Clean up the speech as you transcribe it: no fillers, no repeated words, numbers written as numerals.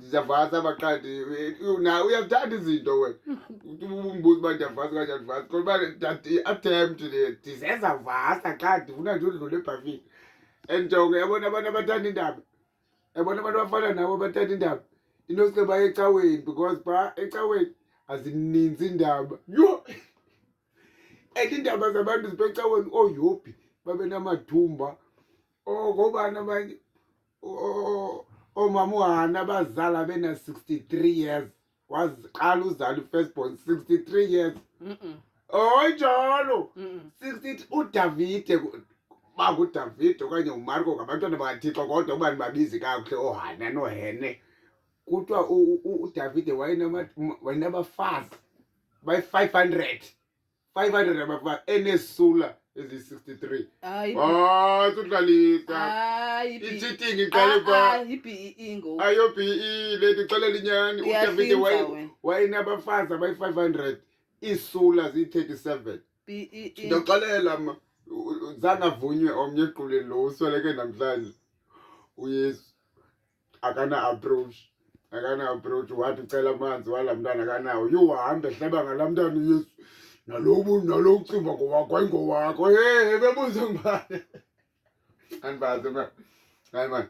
Ndiyavasa baqandi na uyathanda izinto wena. Umbuzo uba ndiyavasa okanye andivasi. Kodwa uba i-attempt le ndizeza vasa xa ndifuna nje udlula ebhafini. And jonge yabona abantu abathanda iindaba. Yabona abantu abafana nabo abathanda iindaba. Inosuke baye ecaweni because phaa ecaweni azininzi iindaba. Yho! And iindaba zabantu zipha ecaweni ooYobhi babe namathumba. Ookobani abanye oomama uHana bazala bena-63 years waziqala uzala i-first born 63 years. Hayi njalo. 63 uDavide banguDavide okanye uMarko ngabantwana bakaThixo kodwa uba nibabizi kakuhle ooHana nooHene. Kuthiwa uDavide wayenabafazi bayi-500. 500 abafazi enesula eziyi-63. Hayi. Hayi sudlalisa. Hayi. I-cheating iqale pha. Yi-BEE ngoku. Ayo BE le ndixelela inyani. UDavide Uyahlinza wena. wayenabafazi abayi-500 iisula ziyi-37. BEE. Ndoxelela ma zange avunywe omnye equleni lo usweleke namhlanje uYesu akana-approach akana-approach wathi ucela amanzi wala mntana akanawo. Yho, wahambe ehleba ngalaa mntana uYesu nalo nalo ucimba ngowakho ayingowakho. Hey, bebuze ngubani? Andibazi mani. Hayi mani.